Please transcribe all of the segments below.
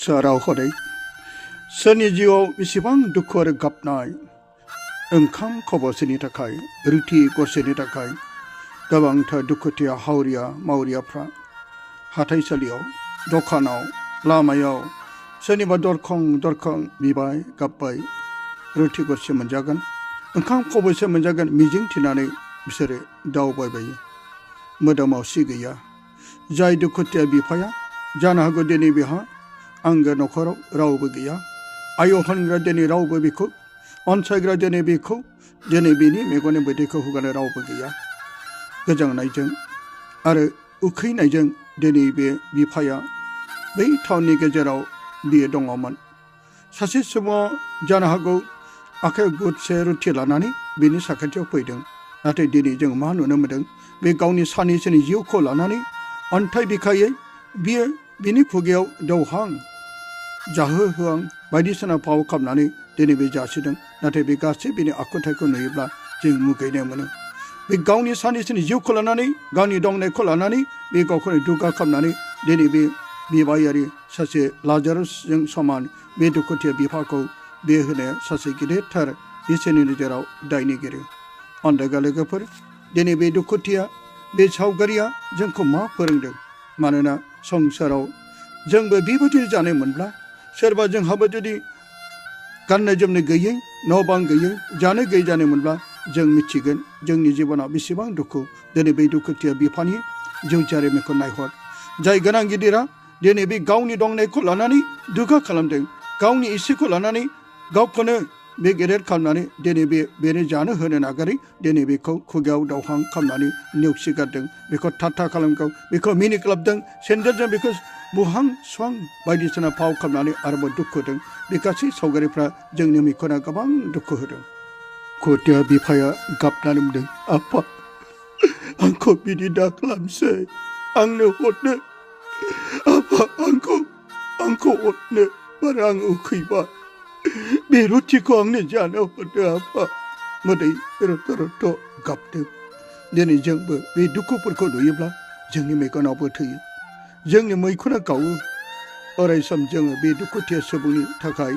संसाराव हरै सोरनि जिउआव बेसेबां दुखु आरो गाबनाय ओंखाम खबसेनि थाखाय रुटि गरसेनि थाखाय गोबांथार दुखुथिया हावरिया मावरियाफ्रा हाथाइसालियाव दखानाव लामायाव सोरनिबा दरखं बिबाय गाबबाय रुटि गरसे मोनजागोन ओंखाम खबसे मोनजागोन मिजिं थिनानै बिसोरो दावबायबायो मोदोमाव सि गैया जाय दुखुथिया बिफाया जानो हागौ दिनै बिहा आंगो न'खराव रावबो गैया आयौ होनग्रा दिनै रावबो बेखौ अनसायग्रा दिनै बेखौ दिनै बिनि मेगननि मोदैखौ हुगारनो रावबो गैया गोजांनायजों आरो उखैनायजों दिनै बे बिफाया बै टाउननि गेजेराव बियो दङमोन सासे सुबुङा जानो हागौ आखायाव गुदसे रुटि लानानै बिनि साखाथियाव फैदों नाथाय दिनै जों मा नुनो मोनदों बे गावनि सानैसोनि जिउखौ लानानै अन्थाइ बिखायै बियो बिनि खुगायाव दौहां जाहोहोआं बायदिसिना फाव खालामनानै दिनै बे जासिदों नाथाय बे गासै बिनि आखुथायखौ नुयोब्ला जों मुगैनाय मोनो बे गावनि सानैसोनि जिउखौ लानानै गावनि दंनायखौ लानानै बे गावखौनो दुगा खालामनानै दिनै बे बिबायारि सासे लाजारुसजों समान बे दुखुथिया बिफाखौ बे होनाया सासे गिदिरथार इसोरनि नोजोराव दायनिगिरि अन्दागा लोगोफोर दिनै बे दुखुथिया बे सावगारिया जोंखौ मा फोरोंदों मानोना संसाराव जोंबो बेबायदि जानाय मोनब्ला सोरबा जोंहाबो जुदि गाननाय जोमनाय गैयै न' बां गैयै जानो गैयै जानाय मोनब्ला जों मिथिगोन जोंनि जिबनाव बेसेबां दुखु दिनै बे दुखुथिया बिफानि जिउ जारिमिनखौ नायहर जाय गोनां गिदिरा दिनै बे गावनि दंनायखौ लानानै दुगा खालामदों गावनि इसेखौ लानानै गावखौनो बे गेदेर खालामनानै दिनै बेनो जानो होनो नागारै दिनै बेखौ खुगायाव दावहां खालामनानै नेवसिगारदों बेखौ थाथा खालामगौ बेखौ मिनिग्लाबदों सेन्देलजों बेखौ बुहां सुहां बायदिसिना फाव खालामनानै आरोबाव दुखु होदों बे गासै सावगारिफ्रा जोंनि मेगनाव गोबां दुखु होदों खुदिया बिफाया गाबनानै बुंदों आफा आंखौ बिदि दा खालामसै आंनो हरनो आफा आंखौ हरनो बारा आं उखैबा बे रुटिखौ आंनो जानो हरदो आफा मोदै रथ' गाबदों दिनै जोंबो बे दुखुफोरखौ नुयोब्ला जोंनि मेगनावबो थैयो जोंनि मैखुना गावो अराय सम जोङो बे दुखुथिया सुबुंनि थाखाय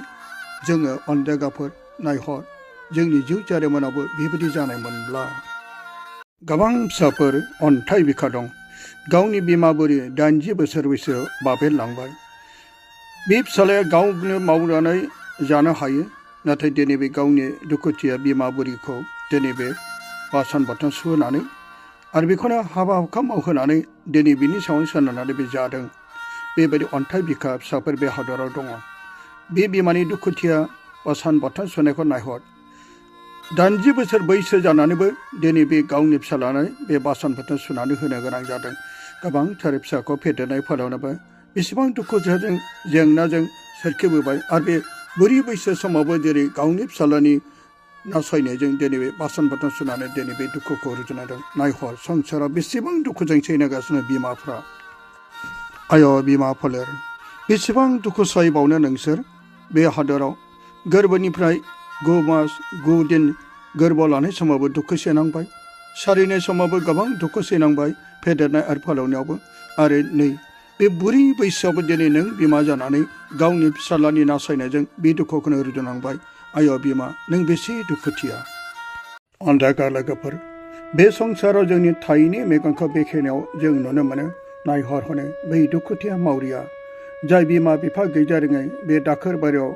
जोङो अनजागाफोर नायहर जोंनि जिउ जारिमिनावबो बेबायदि जानायमोनब्ला गोबां फिसाफोर अन्थाइ बिखा दं गावनि बिमा बुरि 80 बोसोर बैसोआव बाबेनलांबाय बे फिसालाया गावनो मावनानै जानो हायो नाथाय दिनै बे गावनि दुखुथिया बिमा बुरिखौ दिनै बे बासन बर्थन सुहोनानै आरो बेखौनो हाबा हुखा मावहोनानै दिनै बिनि सायाव सोनारनानै बे जादों बेबायदि अन्थाइ बिखा फिसाफोर बे हादराव दङ बे बिमानि दुखुथिया बासन बर्थन सुनायखौ नायहर 80 बोसोर बैसो जानानैबो दिनै बे गावनि फिसालानो बे बासन बर्थन सुनानै होनो गोनां जादों गोबांथार फिसाखौ फेदेरनाय फोलावनोबो बेसेबां दुखुजों जेंनाजों सोरखिबोबाय आरो बे बुरि बैसो समावबो जेरै गावनि फिसालानि नासयनायजों दिनै बे बासन बर्थन सुनानै दिनै बे दुखुखौ रुजुनादों नायहर संसाराव बेसेबां दुखुजों सैनागासिनो बिमाफ्रा आय' बिमा फोलेर बेसेबां दुखु सहायबावनो नोंसोर बे हादराव गोरबोनिफ्राय 9 मास 9 दिन गोरबोआव लानाय समावबो दुखु सैनांबाय सारिनाय समावबो गोबां दुखु सैनांबाय फेदेरनाय आरो फोलावनायावबो आरो नै बे बुरि बैसोआवबो दिनै नों बिमा जानानै गावनि फिसालानि नासयनायजों बे दुखुखौनो रुजुनांबाय आय' बिमा नों बेसे दुखुथिया अन्दागा लोगोफोर बे संसाराव जोंनि थायैनि मेगनखौ बेखेनायाव जों नुनो मोनो नायहर हनै बै दुखुथिया मावरिया जाय बिमा बिफा गैजारोङै बे दाखोर बारियाव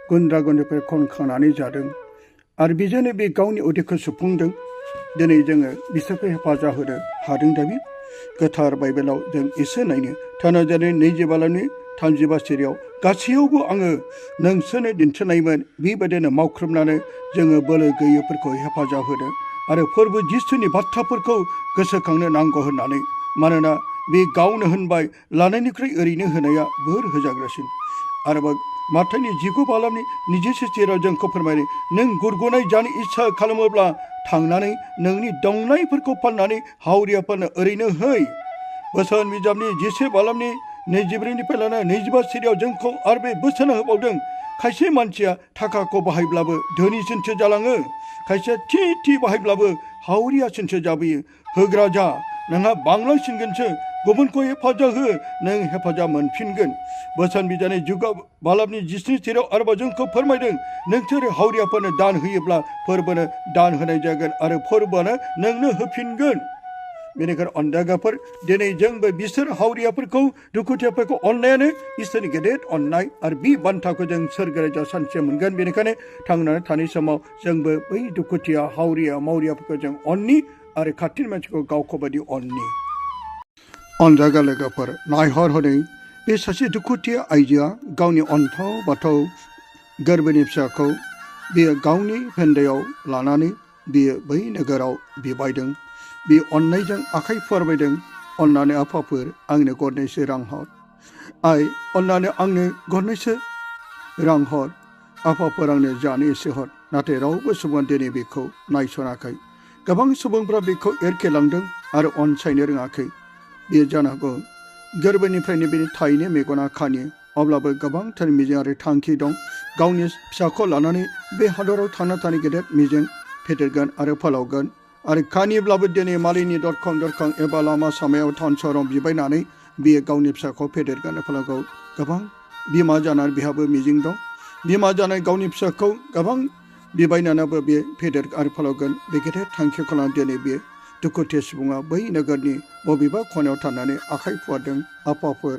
गुन्द्रा गुन्द्रिफोर खनखांनानै जादों आरो बेजोंनो बे गावनि उदैखौ सुफुंदों दिनै जोङो बिसोरखौ हेफाजाब होनो हादों दा बे गोथार बाइबेलाव जों एसे नायनो 30 सिरियाव गासैयावबो आङो नोंसोरनो दिन्थिनायमोन बेबायदिनो मावख्रुबनानै जोङो बोलो गैयैफोरखौ हेफाजाब होनो आरो फोरबो जिसुनि बाथ्राफोरखौ गोसोखांनो नांगौ होननानै मानोना बे गावनो होनबाय लानायनिख्रुइ ओरैनो होनाया बोर होजाग्रासिन आरोबाव माथाइनि 19 बालामनि 21 सेराव जोंखौ फोरमायनो नों गुरगुनाय जानो इस्सा खालामोब्ला थांनानै नोंनि दंनायफोरखौ फाननानै हावरियाफोरनो ओरैनो है बोसोन बिजाबनि 10 बालामनि 24निफ्राय लानानै 25 सिरियाव जोंखौ आरो बे बोसोन होबावदों खायसे मानसिया थाखाखौ बाहायब्लाबो धोनिसिनसो जालाङो खायसे थि बाहायब्लाबो हावरियासिनसो जाबोयो होग्रा जा नोंहा बांलांसिनगोनसो गुबुनखौ हेफाजाब हो नों हेफाजाब मोनफिनगोन बोसोन बिजानाय जुगाव बालाबनि जिस्नि थिराव आरोबाव जोंखौ फोरमायदों नोंसोर हावरियाफोरनो दान होयोब्ला फोरबोनो दान होनाय जागोन आरो फोरबोआनो नोंनो होफिनगोन बेनिखायनो अनजागाफोर दिनै जोंबो बिसोर हावरियाफोरखौ दुखुथियाफोरखौ अननायानो इसोरनि गेदेर अननाय आरो बे बान्थाखौ जों सोरगोराव सानसे मोनगोन बेनिखायनो थांनानै थानाय समाव जोंबो बै दुखुथिया हावरिया मावरियाफोरखौ जों अननि आरो खाथिनि मानसिखौ गावखौ बायदि अननि अनजागा लोगोफोर नायहर हनै बे सासे दुखुथिया आइजोआ गावनि अन्थाव बाथाव गोरबोनि फिसाखौ बियो गावनि फेन्दायाव लानानै बियो बै नोगोराव बिबायदों बे अननायजों आखाइ फुवारबायदों अननानै आफाफोर आंनो गरनैसो रां हर आइ अननानै आंनो गरनैसो रां हर आफाफोर आंनो जानो एसे हर नाथाय रावबो सुबुङा दिनै बेखौ नायसनाखै गोबां सुबुंफ्रा बेखौ एरखेलांदों आरो अनसायनो रोङाखै बेयो जानो हागौ गोरबोनिफ्रायनो बेनि थायैनो मेगना खानि अब्लाबो गोबांथार मिजिं आरो थांखि दं गावनि फिसाखौ लानानै बे हादराव थांना थानाय गेदेर मिजिं फेदेरगोन आरो फोलावगोन आरो खानिब्लाबो दिनै मालिनि दरखं एबा लामा सामायाव टाउन सहराव बिबायनानै बियो गावनि फिसाखौ फेदेरगोन फोलावगोन गोबां बिमा जानानै बिहाबो मिजिं दं बिमा जानाय गावनि फिसाखौ गोबां बिबायनानैबो बे फेदेर आरो फोलावगोन बे गेदेर थांखिखौ लानानै दिनै बे दुखुथिया सुबुङा बै नोगोरनि बबेबा खनायाव थानानै आखाइ फुवारदों आफाफोर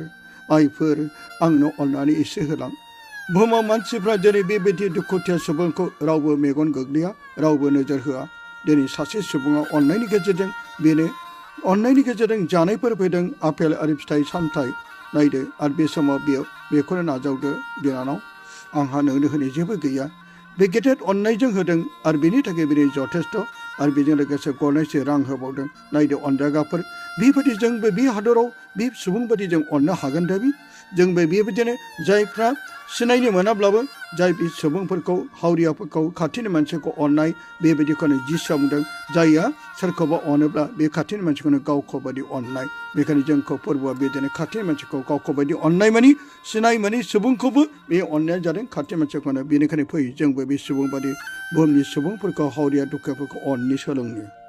आइफोर आंनो अननानै एसे होलां बुहुमाव मानसिफ्रा दिनै बेबायदि दुखुथिया सुबुंखौ रावबो मेगन गोग्लैया रावबो नोजोर होआ दिनै सासे सुबुङा अननायनि गेजेरजों बेनो अननायनि गेजेरजों जानायफोर फैदों आपेल आरो फिथाइ सामथाइ नायदो आरो बे समाव बेखौनो नाजावदो बिनानाव आंहा नोंनो होनो जेबो गैया बे गेदेर अननायजों होदों आरो बेनि थाखाय बेनि जथेस्थ' आरो बेजों लोगोसे गरनैसो रां होबावदों नायदो अनजागाफोर बेबायदि जोंबो बे हादराव बे सुबुं बायदि जों अननो हागोन दा जोंबो बेबायदिनो जायफ्रा सिनायनो मोनाब्लाबो जाय बे सुबुंफोरखौ हावरियाफोरखौ खाथिनि मानसिखौ अननाय बेबायदिखौनो जिसुआ बुंदों जायहा सोरखौबा अनोब्ला बे खाथिनि मानसिखौनो गावखौ बायदि अननाय बेखायनो जोंखौ फोरबोआ बेदिनो खाथिनि मानसिखौ गावखौ बायदि अननाय मानि सिनाय मानि सुबुंखौबो बे अननाया जादों खाथिनि मानसिखौनो बेनिखायनो फै जोंबो बे सुबुं बायदि बुहुमनि सुबुंफोरखौ हावरिया दुखुफोरखौ अननि सोलोंनो